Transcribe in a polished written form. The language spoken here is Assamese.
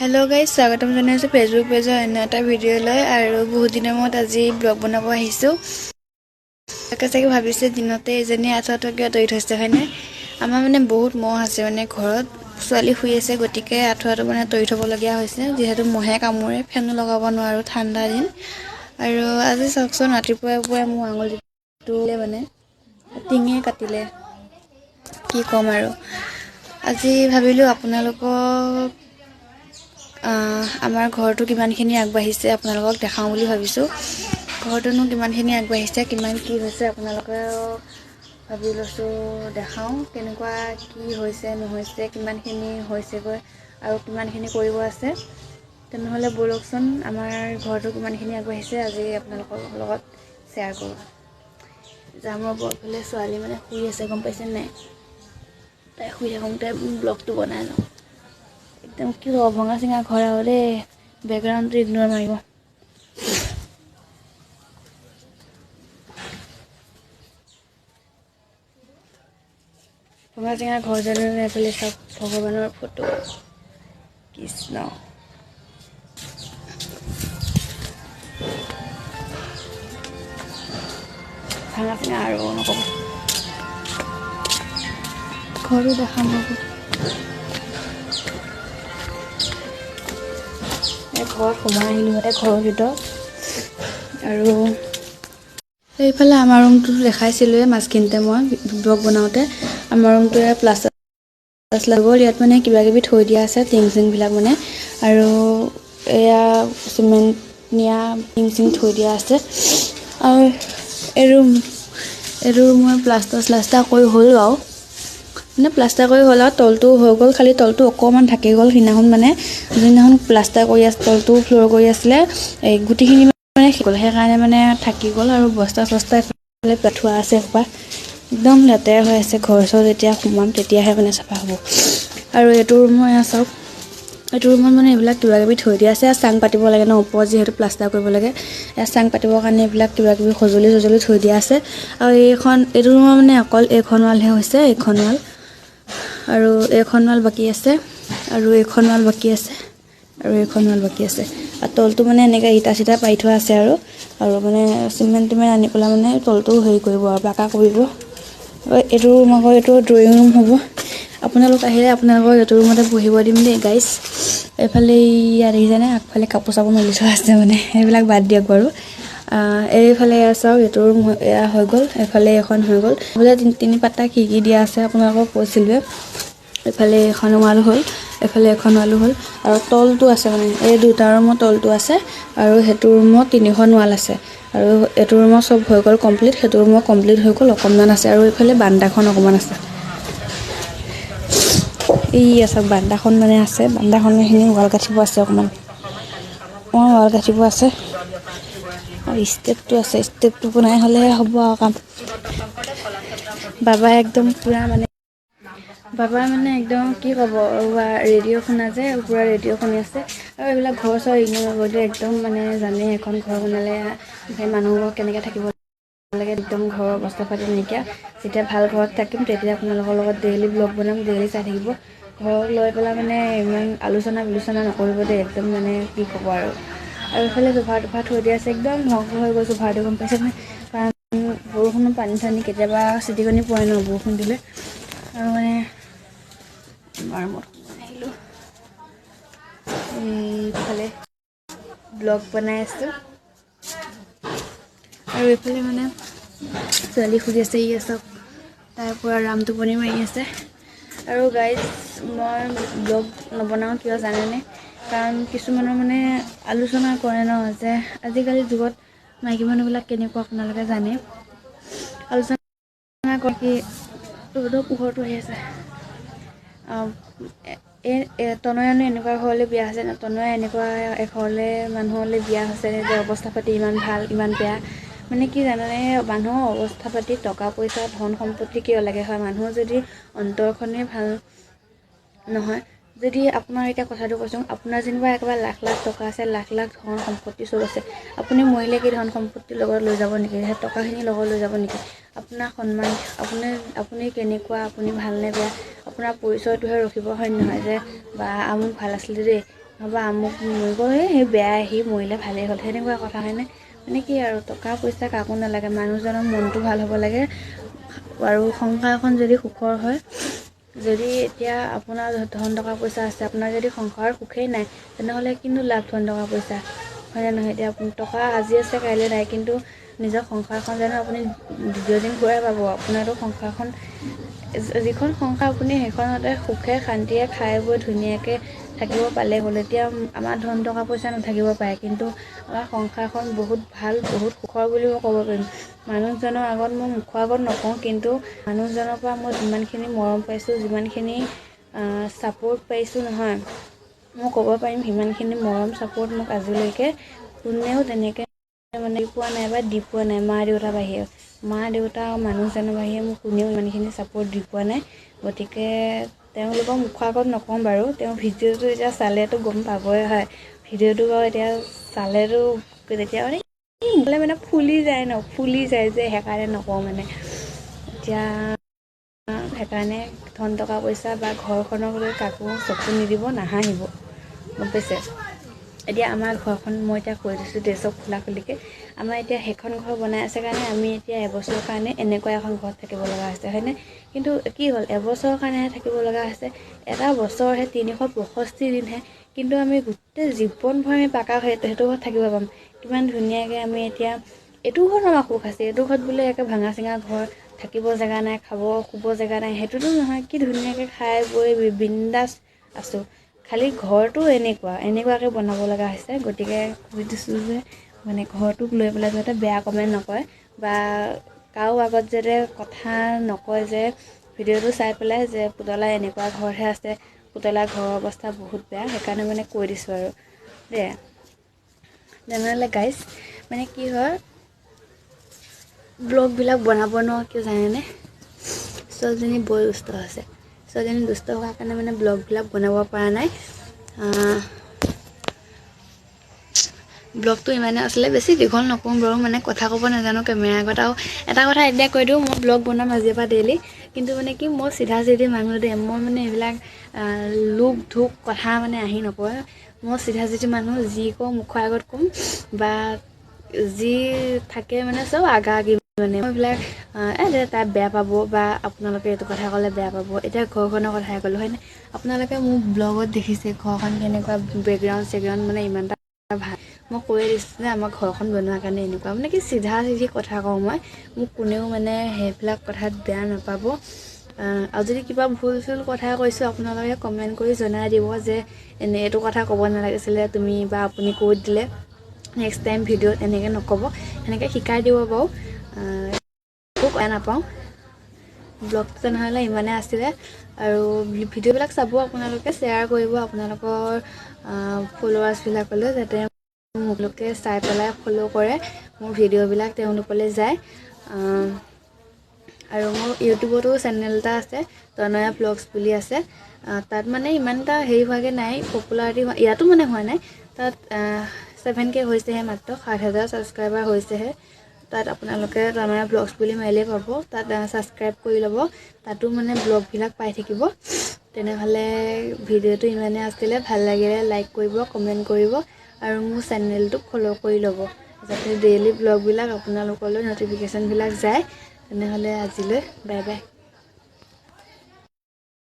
হেল্ল' গাইজ, স্বাগতম জনাইছোঁ ফেচবুক পেজৰ অন্য এটা ভিডিঅ'লৈ। আৰু বহুত দিনৰ মূৰত আজি ব্লগ বনাব আহিছোঁ। তাকে চাগে ভাবিছে দিনতে এজনী আঁঠুৱাটো কিয় তৰি থৈছে, হয়নে? আমাৰ মানে বহুত মহ আছে, মানে ঘৰত ছোৱালী শুই আছে, গতিকে আঁঠুৱাটো মানে তৰি থ'বলগীয়া হৈছে, যিহেতু মহে কামোৰে, ফেনো লগাব নোৱাৰোঁ ঠাণ্ডা দিন। আৰু আজি চাওকচোন, ৰাতিপুৱাই পুৱাই মোৰ আঙুলিটো মানে টিঙে কাটিলে, কি ক'ম আৰু। আজি ভাবিলোঁ আপোনালোকক আমাৰ ঘৰটো কিমানখিনি আগবাঢ়িছে আপোনালোকক দেখাওঁ বুলি ভাবিছোঁ। ঘৰটোনো কিমানখিনি আগবাঢ়িছে, কিমান কি হৈছে আপোনালোকেও ভাবি লৈছোঁ দেখাওঁ, কেনেকুৱা কি হৈছে নহৈছে, কিমানখিনি হৈছেগৈ আৰু কিমানখিনি কৰিব আছে। তেনেহ'লে ব'লকচোন, আমাৰ ঘৰটো কিমানখিনি আগবাঢ়িছে আজি আপোনালোকৰ লগত শ্বেয়াৰ কৰোঁ। যাম ৰ'ব, এইফালে ছোৱালী মানে শুই আছে, গম পাইছে নাই? তাই শুই থাকোঁতে ব্লগটো বনাই লওঁ। একদম কি ক'ব, ভঙা চিঙা ঘৰ আৰু দেই, বেকগ্ৰাউণ্ডটো ইগন'ৰ মাৰিব। ভঙা চিঙা ঘৰ যেনে এইফালে চাওক ভগৱানৰ ফটো, কৃষ্ণ। ভাঙা চিঙা আৰু নক'ব, ঘৰো দেখাম ৰ'ব। ঘৰত সোমাই আহিলোঁ ইয়াতে ঘৰৰ ভিতৰত। আৰু এইফালে আমাৰ ৰুমটোতো দেখাইছিলোঁৱে মাজখিনিতে মই ব্লগ বনাওঁতে। আমাৰ ৰুমটোৱে প্লাষ্টাৰ গ'ল, ইয়াত মানে কিবা কিবি থৈ দিয়া আছে, টিং চিংবিলাক মানে। আৰু এয়া চিমেণ্ট নিয়া টিং চিং থৈ দিয়া আছে। আৰু এই ৰুমৰ প্লাষ্টাৰ শ্লাষ্টাৰ কৰি হ'ল বাৰু, মানে প্লাষ্টাৰ কৰি হ'ল আৰু তলটো হৈ গ'ল, খালি তলটো অকণমান থাকি গ'ল। সিদিনাখন মানে যোনদিনাখন প্লাষ্টাৰ কৰি আছে, তলটো ফ্ল'ৰ কৰি আছিলে, এই গুটিখিনি মানে গ'ল, সেইকাৰণে মানে থাকি গ'ল। আৰু বস্তা চস্তা এইফালে থোৱা আছে, সোপা একদম লেতেৰা হৈ আছে। ঘৰ চৰ যেতিয়া সোমাম তেতিয়াহে মানে চাফা হ'ব। আৰু এইটো ৰুমৰ এয়া চাওক, এইটো ৰুমত মানে এইবিলাক কিবা কিবি থৈ দিয়া আছে। চাং পাতিব লাগে ন ওপৰত, যিহেতু প্লাষ্টাৰ কৰিব লাগে, এয়া চাং পাতিবৰ কাৰণে এইবিলাক কিবা কিবি সঁজুলি চজুলি থৈ দিয়া আছে। আৰু এইটো ৰুমৰ মানে অকল এইখন ৱালহে হৈছে, এইখন ৱাল আৰু এইখন ৱাল বাকী আছে, আৰু এইখন ৱাল বাকী আছে, আৰু এইখন ৱাল বাকী আছে। আৰু তলটো মানে এনেকৈ ইটা চিটা পাৰি থোৱা আছে। আৰু আৰু মানে চিমেণ্ট টিমেণ্ট আনি পেলাই মানে তলটো হেৰি কৰিব আৰু পাকা কৰিব। এইটো ৰুম আকৌ এইটো ড্ৰয়িং ৰুম হ'ব। আপোনালোক আহিলে আপোনালোকক এইটো ৰুমতে বহিব দিম দেই গাইজ। এইফালে ইয়াত দেখিছেনে আগফালে কাপোৰ চাপোৰ মেলি থোৱা আছে, মানে সেইবিলাক বাদ দিয়ক বাৰু। এইফালে এয়া চাওক, এইটো ৰুম এয়া হৈ গ'ল, এইফালে এখন হৈ গ'ল। এইফালে তিনি পাতা খিৰিকী দিয়া আছে, আপোনালোকক কৈছিলোঁৱে। এইফালে এখন ৱাল হ'ল, এইফালে এখন ৱালো হ'ল। আৰু তলটো আছে, মানে এই দুটা ৰুমৰ তলটো আছে, আৰু সেইটো ৰুমত তিনিখন ৱাল আছে। আৰু এইটো ৰুমৰ চব হৈ গ'ল কমপ্লিট, সেইটো ৰুমৰ কমপ্লিট হৈ গ'ল, অকণমান আছে। আৰু এইফালে বান্দাখন অকণমান আছে। এই চাওক বান্দাখন মানে আছে, বান্দাখন এইখিনি ৱাল গাঁঠিব আছে অকণমান, অকণমান ৱাল গাঁঠিব আছে। আৰু ষ্টেপটো আছে, ষ্টেপটো বনাই হ'লেহে হ'ব আৰু কাম। বাবাই একদম পূৰা মানে বাবাই মানে একদম কি ক'ব, ৰেডিঅ' শুনা যে পূৰা ৰেডিঅ' শুনি আছে। আৰু এইবিলাক ঘৰ চৰ ইগন'ৰ নকৰিলে একদম মানে জানে এখন ঘৰ বনালে সেই মানুহবোৰ কেনেকৈ থাকিব লাগে, একদম ঘৰৰ অৱস্থা পাতি নাইকিয়া। যেতিয়া ভাল ঘৰত থাকিম তেতিয়া আপোনালোকৰ লগত ডেইলি ব্লগ বনাম, ডেইলি চাই থাকিব। ঘৰত লৈ পেলাই মানে ইমান আলোচনা বিলোচনা নকৰিব দেই, একদম মানে কি ক'ব আৰু। আৰু এইফালে চোফা টোফা থৈ দিয়া আছে, একদম ধ্বংস হৈ গ'ল চোফাটো, গম পাইছে নে? কাৰণ বৰষুণৰ পানী চানী কেতিয়াবা চিটিকনি পৰে ন বৰষুণ দিলে। আৰু মানে আমাৰ ৰুমত সোমাই আহিলোঁ, এইফালে ব্লগ বনাই আছোঁ। আৰু এইফালে মানে ছোৱালী শুই আছে, ই চাওক তাৰ পৰা ৰাম টোপনি মাৰি আছে। আৰু গাইজ, মই ব্লগ নবনাওঁ কিয় জানেনে? কাৰণ কিছুমানৰ মানে আলোচনা কৰে ন যে আজিকালি যুগত মাইকী মানুহবিলাক কেনেকুৱা আপোনালোকে জানে। আলোচনা কৰে কি ৰ'দৰ পোহৰটো আহি আছে। তনয়ানো এনেকুৱা ঘৰলৈ বিয়া হৈছে নে, তনয়া এনেকুৱা এঘৰলৈ মানুহলৈ বিয়া হৈছে নে যে অৱস্থা পাতি ইমান ভাল ইমান বেয়া। মানে কি জানেনে, মানুহৰ অৱস্থা পাতি টকা পইচা ধন সম্পত্তি কিয় লাগে হয়, মানুহৰ যদি অন্তৰখনেই ভাল নহয়। যদি আপোনাৰ এতিয়া কথাটো কৈছোঁ, আপোনাৰ যেনিবা একেবাৰে লাখ লাখ টকা আছে, লাখ লাখ ধন সম্পত্তি চব আছে, আপুনি মৰিলে কি ধন সম্পত্তিৰ লগত লৈ যাব নেকি? সেই টকাখিনি লগত লৈ যাব নেকি? আপোনাৰ সন্মান, আপুনি কেনেকুৱা, আপুনি ভাল নে বেয়া, আপোনাৰ পৰিচয়টোহে ৰখিব, হয় নহয়? যে বা আমুক ভাল আছিলে দেই, নহ'বা আমুক মৰি গ'ল, সেই বেয়া, সি মৰিলে ভালেই হ'ল, সেনেকুৱা কথা হয়নে? মানে কি আৰু, টকা পইচা কাকো নালাগে, মানুহজনৰ মনটো ভাল হ'ব লাগে আৰু সংসাৰখন যদি সুখৰ হয়। যদি এতিয়া আপোনাৰ ধন টকা পইচা আছে, আপোনাৰ যদি সংসাৰত সুখেই নাই, তেনেহ'লে কিন্তু লাভ ধন টকা পইচা, হয়নে নহয়? এতিয়া টকা আজি আছে কাইলৈ নাই, কিন্তু নিজৰ সংসাৰখন জানো আপুনি দ্বিতীয় দিন ঘূৰাই পাব? আপোনাৰতো সংসাৰখন, যিখন সংসাৰ আপুনি সেইখনতে সুখে শান্তিয়ে খাই বৈ ধুনীয়াকৈ থাকিব পালে হ'ল। এতিয়া আমাৰ ধন টকা পইচা নাথাকিব পাৰে, কিন্তু আমাৰ সংসাৰখন বহুত ভাল, বহুত সুখৰ বুলি মই ক'ব পাৰিম। মানুহজনৰ আগত মই মুখৰ আগত নকওঁ, কিন্তু মানুহজনৰ পৰা মই যিমানখিনি মৰম পাইছোঁ, যিমানখিনি ছাপোৰ্ট পাইছোঁ নহয়, মই ক'ব পাৰিম সিমানখিনি মৰম ছাপোৰ্ট মোক আজিলৈকে কোনেও তেনেকৈ মানে পোৱা নাই বা দি পোৱা নাই, মা দেউতাৰ বাহিৰে। মা দেউতা আৰু মানুহজনৰ বাহিৰে মোক কোনেও ইমানখিনি ছাপোৰ্ট দি পোৱা নাই। গতিকে তেওঁলোকৰ মুখৰ আগত নকওঁ বাৰু, তেওঁ ভিডিঅ'টো এতিয়া চালেতো গম পাবই হয়। ভিডিঅ'টো বাৰু এতিয়া চালেতো তেতিয়া মানে মোলৈ মানে ফুলি যায় ন, ফুলি যায় যে, সেইকাৰণে নকওঁ মানে এতিয়া। সেইকাৰণে ধন টকা পইচা বা ঘৰখনক লৈ কাকো চকু নিদিব, নাহাঁহিব, গম পাইছে? এতিয়া আমাৰ ঘৰখন মই এতিয়া কৈ দিছোঁ দেই চব খোলা খুলিকৈ। আমাৰ এতিয়া সেইখন ঘৰ বনাই আছে কাৰণে আমি এতিয়া এবছৰৰ কাৰণে এনেকুৱা এখন ঘৰত থাকিব লগা হৈছে, হয়নে? কিন্তু কি হ'ল, এবছৰৰ কাৰণেহে থাকিব লগা হৈছে, এটা বছৰহে, 365 দিনহে। কিন্তু আমি গোটেই জীৱনভৰ আমি পাকা সেইটো ঘৰত থাকিব পাম কিমান ধুনীয়াকৈ। আমি এতিয়া এইটো ঘৰত আমাৰ সুখ আছে, এইটো ঘৰত বোলে একে ভাঙা চিঙা ঘৰ, থাকিব জেগা নাই, খাব শুব জেগা নাই, সেইটোতো নহয়। কি ধুনীয়াকৈ খাই বৈ বিন্দাছ আছোঁ, খালি ঘৰটো এনেকুৱা এনেকুৱাকৈ বনাব লগা হৈছে। গতিকে কৈ দিছোঁ যে মানে ঘৰটোক লৈ পেলাই যাতে বেয়া কমেণ্ট নকৰে বা কাৰো আগত যাতে কথা নকয় যে ভিডিঅ'টো চাই পেলাই যে পুতলা এনেকুৱা ঘৰহে আছে, পুতলা ঘৰৰ অৱস্থা বহুত বেয়া, সেইকাৰণে মানে কৈ দিছোঁ আৰু দেই। তেনেহ'লে গাইজ, মানে কি হয়, ব্লগবিলাক বনাব নোৱাৰোঁ কিয় জানেনে? ছোৱালীজনী বৰ দুষ্ট আছে। ছোৱালীজনী দুষ্ট হোৱাৰ কাৰণে মানে ব্লগবিলাক বনাব পৰা নাই। ব্লগটো ইমানে আছিলে, বেছি দীঘল নকওঁ বাৰু, মানে কথা ক'ব নাজানো কেমেৰাৰ আগত। আৰু এটা কথা এতিয়া কৈ দিওঁ, মই ব্লগ বনাম আজিৰ পৰা ডেইলি, কিন্তু মানে কি, মই চিধা চিধি মানুহ দেই। মই মানে এইবিলাক লোক ধোক কথা মানে আহি নপৰে। মই চিধা চিধি মানুহ, যি কওঁ মুখৰ আগত ক'ম বা যি থাকে মানে চব আগা আগি। মানে মই এইবিলাক এই তাই বেয়া পাব বা আপোনালোকে এইটো কথা ক'লে বেয়া পাব। এতিয়া ঘৰখনৰ কথাই ক'লোঁ, হয়নে? আপোনালোকে মোৰ ব্লগত দেখিছে ঘৰখন কেনেকুৱা, বেকগ্ৰাউণ্ড চেকগ্ৰাউণ্ড মানে ইমান এটা ভাল। মই কৈয়ে দিছোঁ যে আমাৰ ঘৰখন বনোৱাৰ কাৰণে এনেকুৱা, মানে কি চিধা চিধি কথা কওঁ মই। মোক কোনেও মানে সেইবিলাক কথাত বেয়া নাপাব। আৰু যদি কিবা ভুল চুল কথা কৈছোঁ, আপোনালোকে কমেণ্ট কৰি জনাই দিব যে এনে এইটো কথা ক'ব নালাগিছিলে তুমি বা আপুনি কৈ দিলে, নেক্সট টাইম ভিডিঅ'ত এনেকৈ নক'ব, সেনেকৈ শিকাই দিব বাৰু, একো বেয়া নাপাওঁ। ব্লগটো তেনেহ'লে ইমানেই আছিলে আৰু ভিডিঅ'বিলাক চাব আপোনালোকে, শ্বেয়াৰ কৰিব আপোনালোকৰ ফ'ল'ৱাৰ্ছবিলাকলৈ, যাতে মোলোকে চাই পেলাই ফ'ল' কৰে, মোৰ ভিডিঅ'বিলাক তেওঁলোকলৈ যায়। আৰু মোৰ ইউটিউবতো চেনেল এটা আছে, তনয়া ব্লগছ বুলি আছে। তাত মানে ইমান এটা হেৰি হোৱাগৈ নাই, পপুলাৰিটি হোৱা ইয়াতো মানে হোৱা নাই। তাত 7K হৈছেহে মাত্ৰ, 7000 ছাবস্ক্ৰাইবাৰ হৈছেহে। তাত আপোনালোকে তনয়া ব্লগছ বুলি মাৰিলেই পাব, তাত ছাবস্ক্ৰাইব কৰি ল'ব, তাতো মানে ব্লগবিলাক পাই থাকিব। তেনেহ'লে ভিডিঅ'টো ইমানেই আছিলে, ভাল লাগিলে লাইক কৰিব, কমেণ্ট কৰিব আৰু মোৰ চেনেলটো ফ'ল' কৰি ল'ব, যাতে ডেইলি ব্লগবিলাক আপোনালোকলৈ ন'টিফিকেশ্যনবিলাক যায়। তেনেহ'লে আজিলৈ বাই বাই।